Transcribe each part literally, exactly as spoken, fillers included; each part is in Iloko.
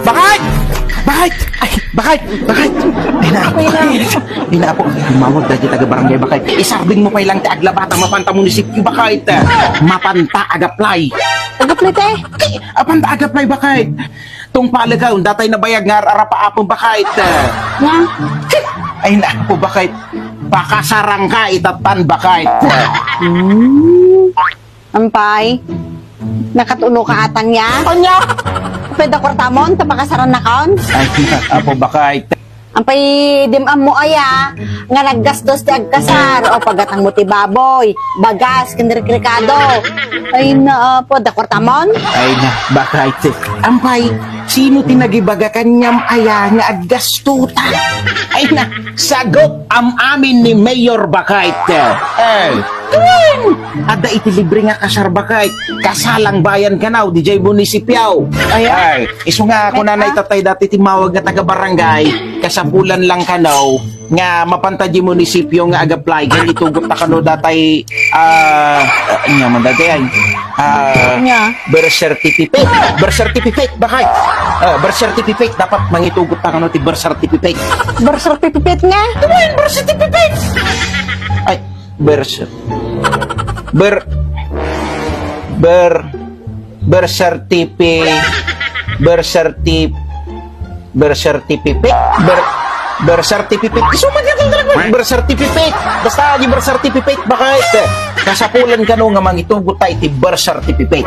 Bakit? Bakit? Ay, bakit? Bakit? Ay, naapo. Ay, naapo. Ay, mawag dagiti taga-barangay, bakit? Isardengmo pay lang ti aglabata, mapanta munisipyo, bakit? Mapanta ag-apply. Ag-apply, te? Ay, apanta ag-apply, bakit? Tungpalka, datay nabayag nga ar-arapaapem, bakit? Nga? Ay, naapo, bakit? Pakasarangka, itatan, bakit? Hmm. Ampay, nakatuno ka atang ya? Anya? Pwede kwartamon, ta pakasarannakon? Ay, apo, bakit? Ampay, dim ammo aya, nga naggastos ti agkasar, o pagatangmo ti baboy, bagas, ken rikado. Ay, naapo, da kwartamon? Ay na, bakit? Ampay, sino ti nagibaga kaniam aya nga aggastutan? Ay na, sagup am amin ni Mayor, bakit? Ay, Wen! Adda iti libre nga kasar, bakit? Kasalang bayan kanaw, diay munisipyo. Ay, ay, isu nga, kunana, itatay dati timmawag nga taga-barangay, kasapulan lang kanaw, nga mapanta diay munisipyo nga ag-apply, ken itugot ta kano datay, ah, ah, anya man dati ay, ah, birth certificate. Birth certificate, bakit? Ah, birth certificate, dapat mangitugot ta kano ti birth certificate. Birth certificate nga? Wen, birth certificate! Ay, Birth cer-, bir-, bir-, birth certifi-, birth certi-, birth certificate, bir-, birth certificate. Isu man yata talaga, birth certificate. Basta, di birth certificate, bakit? Kasapulan kano nga mangitugot ta iti birth certificate.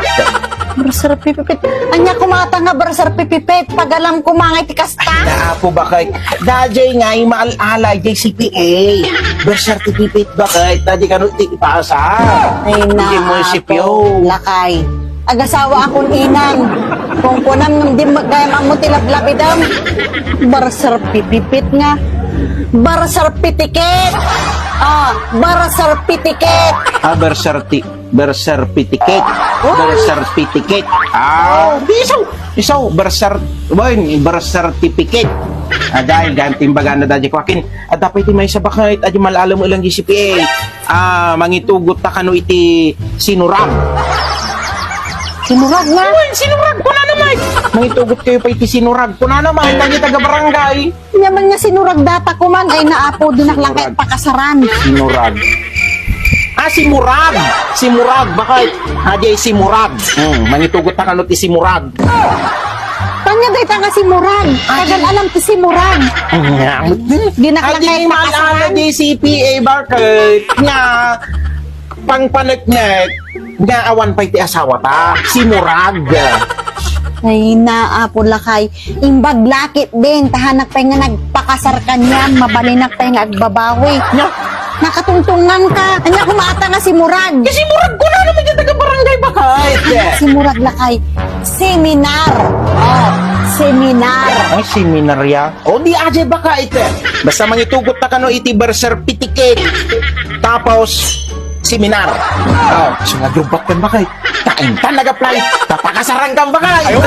Birth certificate. Anya koma ta nga birth certificate, pagalam koma nga iti kasta. Ay, naapo, bakit? Dajay nga, imaal-ala, jay C P A. Birth certificate, bakit? Dajay kano iti ipasa. Ay, iti munisipyo. Lakay. Agasawa akon inang. Kung kunam ngem di gayam ammo ti lablabidam. Birth certificate nga. Birth certificate. Ah, birth certificate. Ah, birth certi-, Birth certificate. Oy! Birth certificate. Ah, di isu, isu, birth cer-, wen, birth certificate. Agay, ganti imbagana daydi kuakin. Adda pay ti maysa, bakit? Adi mal-alam lang di C P A. Ah, mangitugot ta kano iti sinurag. Sinurag na? Wen, sinurag, kunana, Mike. Mangitugot kayo pay iti sinurag. Kunana, Mike, daydi taga-barangay. Nya man nga sinurag data ko man, ay naapo, dinak lang kay pakasaran. Sinurag. Ah, simurag. Simurag, bakit? Adi ay simurag. Hmm, mangitugot ta kano ti simurag. Kanya dayta nga simurag. Ah, tagal alam ti simurag. Dinak lang kay pakasaran. Adi, J C P A, bakit? Nga, pangpaneknek. Nga awan pay ti asawa ta, simurag. Ay, naapo lakay. Imbag lakit din, tahanak pay nga nagpakasar kaniam, mabalinak pay nga agbabawi. Nya? Nakatungtungan ka. Anya kumata nga simurag? Kasi murag ko na naman yung taga-barangay, bakit? Simurag lakay. Seminar. Oh, seminar. Ay, seminar ya. O, di ajay baka iti. Basta mangitugot ta kano iti birth certificate. Tapos, seminar. Oh, so nga grubat kan baka. Tain ka nag-apply. Tapakasaran kan baka. Ayaw.